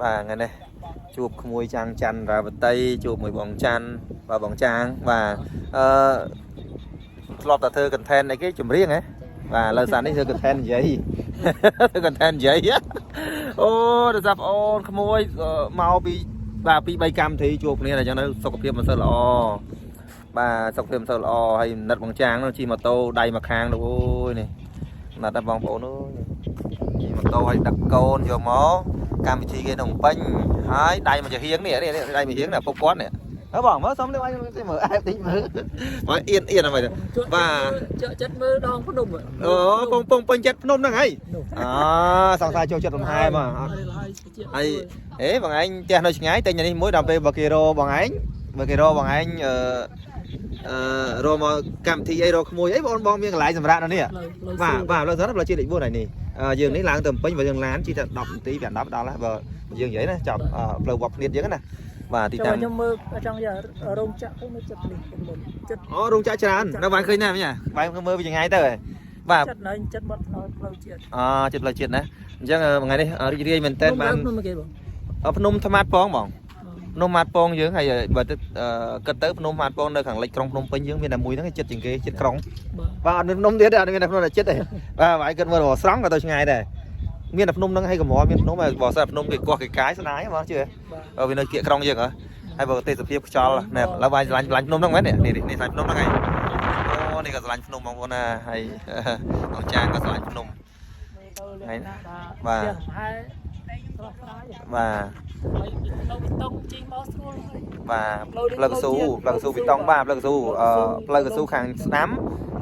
បាទថ្ងៃនេះជួបក្មួយចាំងច័ន្ទរាវតីជួបមួយបងច័ន្ទបាទបងចាងបាទអឺធ្លាប់តែធ្វើ content អីគេចម្រៀងហ៎បាទឥឡូវសានេះធ្វើ content និយាយ ធ្វើ content និយាយអូដោយសារប្អូនក្មួយមកពីបាទពី3កម្មវិធីជួបគ្នាតែអញ្ចឹងទៅសុខភាពមិនសូវល្អបាទសុខភាពមិនសូវល្អហើយណិតបងចាងនោះជិះម៉ូតូដៃមកខាងនោះអូយនេះណិតដល់បងប្អូនអើយជិះម៉ូតូឲ្យដឹកកូនយកមកកម្មវិធីគេក្នុងពេញហើយដៃមកចំហៀងនេះនេះដៃមកហៀងនេះពុកគាត់នេះហ៎បងមើលសុំនេះអញមើលអែបតិចមើលមកអៀនអៀនអ្វីទៅបាទ ជក់ចិត្តមើលដងភ្នំ អូពងពងពេញចិត្តភ្នំហ្នឹងហើយអសង្សារចូលចិត្តលំហែមកហើយហេបងឯងផ្ទះនៅឆ្ងាយតែញ៉ានេះមួយដល់ពេលបើគេរបងឯងបើគេរបងឯងអឺអឺរមកកម្មវិធីអីរក្មួយអីបងបងមានកន្លែងសម្រាប់នៅនេះបាទបាទផ្លូវផ្លូវជាតិលេខ4ហើយនេះយើងនេះឡើងទៅពេញបើយើងឡានជិះតែ10នាទី5 10ដល់ហើយបើយើងនិយាយណាចាប់ផ្លូវវត្តភ្នៀតយើងណាបាទទីតាំង ខ្ញុំមើលចង់យារោងចក្រទៅចិត្តនេះមុនចិត្ត អូរោងចក្រច្រើននៅបានឃើញណាមិញបាយមើលពីចងាយទៅបាទ ចិត្តនៅចិត្តបាត់ផ្លូវផ្លូវជាតិ អចិត្តផ្លូវជាតិណាអញ្ចឹងថ្ងៃនេះរីករាយមែនតើបាន ភ្នំគេបង ភ្នំថ្មាត់ពងបងភ្នំម៉ាត់ពងយើងហើយបើទៅគិតទៅភ្នំម៉ាត់ពងនៅខាងលិចក្រុងភ្នំពេញយើងមានតែមួយហ្នឹងចិត្តជាងគេចិត្តក្រុងបាទអត់មានភ្នំទៀតទេអត់មានតែភ្នំតែចិត្តទេបាទបើឯងគិតមើលស្រង់ក៏ទៅឆ្ងាយដែរមានតែភ្នំហ្នឹងហើយកម្រមានភ្នំហើយបើសិនភ្នំគេកោះគេកាយស្ដាយបងជឿបើវានៅគៀកក្រុងយើងហ៎ហើយបើទេសភាពខ្យល់ណែឥឡូវបាយស្រឡាញ់ស្រឡាញ់ភ្នំហ្នឹងមែននេះនេះស្រឡាញ់ភ្នំហ្នឹងហើយអូនេះក៏ស្រឡាញ់ភ្នំបងប្អូនណាហើយអង្គចាងក៏ស្រឡាញ់ភ្នំ ហើយ បាទ ហើយស្រស់ស្រាយ បាទ ហើយផ្លូវបេតុងជីមកស្រួលហើយ បាទផ្លូវកស៊ូផ្លូវកស៊ូបេតុងបាទផ្លូវកស៊ូអឺផ្លូវកស៊ូខាងស្ដាំ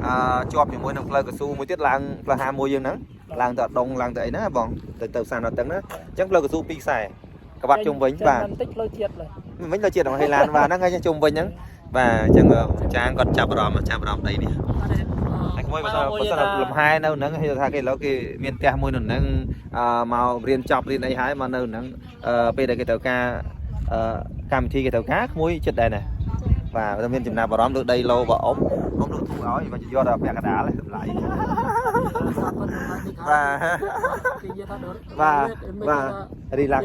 អឺជាប់ជាមួយនឹងផ្លូវកស៊ូមួយទៀតឡើងផ្លូវ51យើងហ្នឹងឡើងទៅដងឡើងទៅអីហ្នឹងបងទៅទៅសានដល់តឹងណាអញ្ចឹងផ្លូវកស៊ូពីរខ្សែក្បាត់ជុំវិញបាទ បន្តិចផ្លូវជាតិឡើយ មិញផ្លូវជាតិដល់ហេឡានបាទហ្នឹងហើយជុំវិញហ្នឹងបាទអញ្ចឹងចាងគាត់ចាប់អារម្មណ៍ចាប់អារម្មណ៍ដីនេះហើយក្មួយបើសិនបើសិនលំហែនៅហ្នឹងគេថាគេឥឡូវគេមានផ្ទះមួយនៅហ្នឹងអឺមករៀនចប់រៀនអីហើយមកនៅហ្នឹងអឺពេលដែលគេត្រូវការអឺកម្មវិធីគេត្រូវការក្មួយចិត្តដែរណាបាទតែមានចំណាប់អារម្មណ៍លើដីឡូបើអ៊ំអ៊ំលក់ធូរឲ្យបើយកដល់ពាក់កណ្ដាលតម្លៃបាទ គេនិយាយថា បាទបាទ relax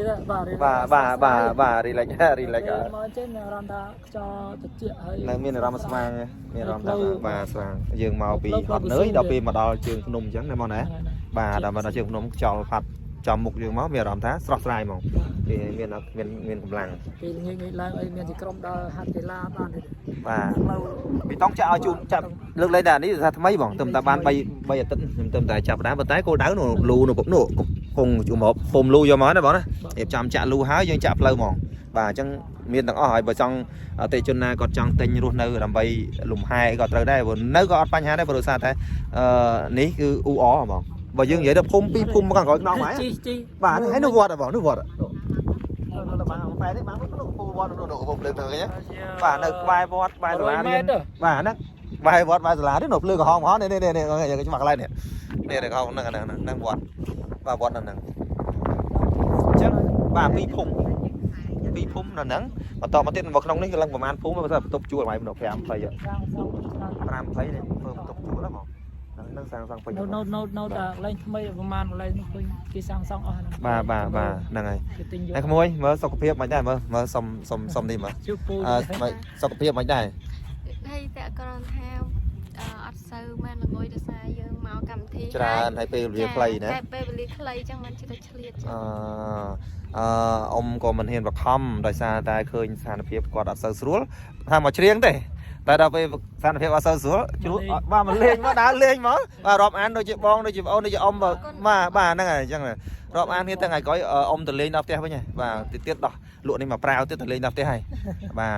បាទបាទបាទបាទ relax relax មកចេញមានអារម្មណ៍ថាខ្យល់ត្រជាក់ហើយ នៅមានអារម្មណ៍ស្វាងមានអារម្មណ៍ថាបាទស្វាងយើងមកពីហត់នឿយដល់ពេលមកដល់ជើងភ្នំអញ្ចឹងណាបងណាបាទដល់មកដល់ជើងភ្នំខ្យល់ផាត់ចំមុខយើងមកមានអារម្មណ៍ថាស្រស់ស្រាយហ្មងគេមានមានមានកម្លាំង ពេលងាកងាកឡើងអីមានជាក្រុមដល់ហាត់កីឡាបានទេ បាទ ផ្លូវ ពីតង់ចាក់ឲ្យជូនចាប់លើកលែងតែនេះថាថ្មីបងទៅតែបាន3 3អាទិត្យខ្ញុំទៅតែចាប់ដែរប៉ុន្តែគោលដៅនោះលូនោះនោះគង់ជុំមកពុំលូយកមកណាបងណារៀបចំចាក់លូហើយយើងចាក់ផ្លូវហ្មងបាទអញ្ចឹងមានទាំងអស់ហើយបើចង់អតិជនណាគាត់ចង់ទិញរស់នៅដើម្បីលំហែក៏ត្រូវដែរព្រោះនៅក៏អត់បញ្ហាដែរព្រោះសារតែអឺនេះគឺអ៊ូអហ្មងបើយើងនិយាយទៅភូមិពីរភូមិមកខាងក្រោយខ្នងហ្មង ជីជី បាទហើយនោះវត្តបងនោះវត្តនោះបានបែរនេះបាននោះពូវត្តនោះនោះពូភ្លើងទៅឃើញបាទនៅក្បែរវត្តក្បែរសាលារៀនបាទហ្នឹងក្បែរវត្តក្បែរសាលានេះនោះភ្លើងក្រហមក្រហមនេះនេះនេះច្បាស់កន្លែងនេះនេះក្រហមហ្នឹងហ្នឹងហ្នឹងវត្តបាទវត្តហ្នឹងអញ្ចឹងបាទពីរភូមិពីរភូមិនៅហ្នឹងបន្តមកទៀតមកក្នុងនេះឡើងប្រហែលភូមិបើថាបន្ទប់ជួលប្រហែល5 20 5 20នេះធ្វើបន្ទប់ជួលហ្នឹងបងហ្នឹងសាងសង់ពេញ នៅនៅនៅនៅតែកន្លែងថ្មីប្រហែលកន្លែងនោះឃើញគេសាងសង់អស់ហ្នឹង បាទបាទបាទហ្នឹងហើយ គេទិញយក តែក្មួយមើលសុខភាពមិនដែរមើលមើលសុំសុំសុំនេះមើល ជឿពូ អឺមិនសុខភាពមិនដែរ ហើយតែគ្រាន់ថាអត់សូវបានល្ងុយដោយសារយើងមកកម្មវិធី ច្រើនហើយពេលវេលាខ្លីណា តែពេលវេលាខ្លីចឹងមិនជិះទៅឆ្លៀតចឹង អឺអឺអ៊ំក៏មិនហ៊ានបខំដោយសារតែឃើញស្ថានភាពគាត់អត់សូវស្រួលថាមកច្រៀងទេតែដល់ពេលស្ថានភាពអត់សូវស្រួលជ្រួលបាទមកលេងមកដើរលេងមកបាទរាប់អានដូចជាបងដូចជាប្អូនដូចជាអ៊ំបាទបាទហ្នឹងហើយអញ្ចឹងរាប់អានគ្នាទៅថ្ងៃក្រោយអ៊ំទៅលេងដល់ផ្ទះវិញហើយបាទទៀតទៀតដោះលក់នេះមកប្រាវទៀតទៅលេងដល់ផ្ទះហើយបាទ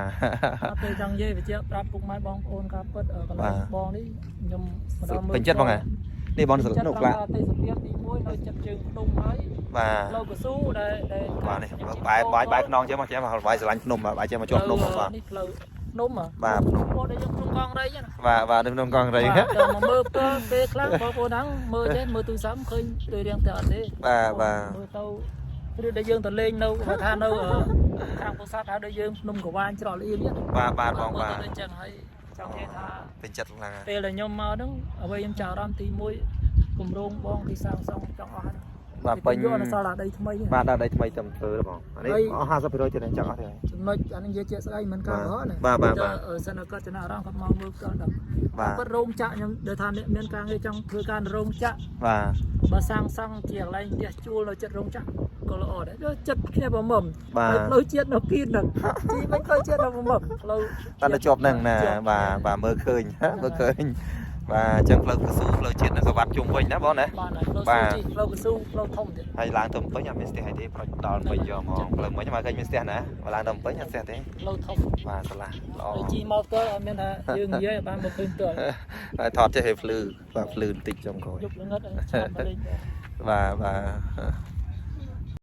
អត់ទេចង់និយាយបញ្ជាក់ប្រាប់ពុកម៉ែបងប្អូនការពិតកន្លែងបងនេះខ្ញុំមកដល់មើល ពេញចិត្តបងហ៎នេះបងនោះខ្លះ ទេសភាពទី1នៅចិត្តជើងភ្នំហើយ បាទ ផ្លូវកស៊ូដែលដែល បាទនេះបាយបាយបាយខ្នងចេះមកចេះមកបាយស្រឡាញ់ភ្នំបាយចេះមកជាប់ភ្នំបាទ នេះផ្លូវភ្នំ បាទភ្នំ បងដែលយើងភ្នំកងរៃចឹង បាទបាទនៅភ្នំកងរៃ បាទដល់មកមើលផ្ទាល់ពេលខ្លះបងប្អូនហ្នឹងមើលចេះមើលទូរស័ព្ទឃើញដូចរៀងតែអត់ទេ បាទបាទ មើលទៅឬដែលយើងទៅលេងនៅបើថានៅខាងពោធិ៍សាត់ហើយដូចយើងភ្នំកវាញច្រកលៀម បាទបាទបងបាទ ទៅចឹងហើយចង់និយាយថា ពេញចិត្តខ្លាំងណាស់ ពេលដែលខ្ញុំមកហ្នឹងអ្វីខ្ញុំចាប់អារម្មណ៍ទី1គម្រោងបងទីសាងសង់ចង់អស់ហ្នឹង បាទពេញ យកអនុសល់អាដីថ្មីនេះ បាទដល់ដីថ្មីទៅធ្វើបងអានេះអស់50%ទៀតចង់អស់ទេ ចំណុចអានេះនិយាយជាក់ស្ដែងមិនការកុហកណា បាទបាទបាទ សិនគាត់ចំណាប់អារម្មណ៍គាត់មកមើលផ្ទាល់ដល់ បាទ គាត់រោងចក្រខ្ញុំដែលថាអ្នកមានការងារចង់ធ្វើការនៅរោងចក្រ បាទ បើសាងសង់ជាកន្លែងផ្ទះជួលនៅចិត្តរោងចក្រក៏ល្អដែរដូចចិត្តគ្នាប្រមុំ បាទ ហើយផ្លូវជាតិនៅគៀនហ្នឹងជីមិនផ្លូវជាតិនៅប្រមុំផ្លូវ តែនៅជាប់ហ្នឹងណាបាទបាទមើលឃើញមើលឃើញបាទអញ្ចឹងផ្លូវកស៊ូផ្លូវជាតិហ្នឹងក៏វត្តជុំវិញណាបងណា បាទហើយផ្លូវ បាទ ស៊ូជីផ្លូវកស៊ូផ្លូវធំទៀត ហើយឡើងទៅភ្នំពេញអត់មានស្ទះអីទេប្រុចដល់ភ្នំពេញយកហ្មងផ្លូវមិញមកឃើញមានស្ទះណាបើឡើងទៅភ្នំពេញអត់ស្ទះទេ ផ្លូវធំ បាទឆ្លាស់ល្អ ហើយជីមកផ្ទាល់អត់មានថាយើងនិយាយឲ្យបានមកឃើញផ្ទាល់ ហើយថតចេះឲ្យភ្លឺបាទភ្លឺបន្តិចចុងក្រោយ យប់ល្ងឹតឲ្យឆាប់មកលេងដែរ បាទបាទ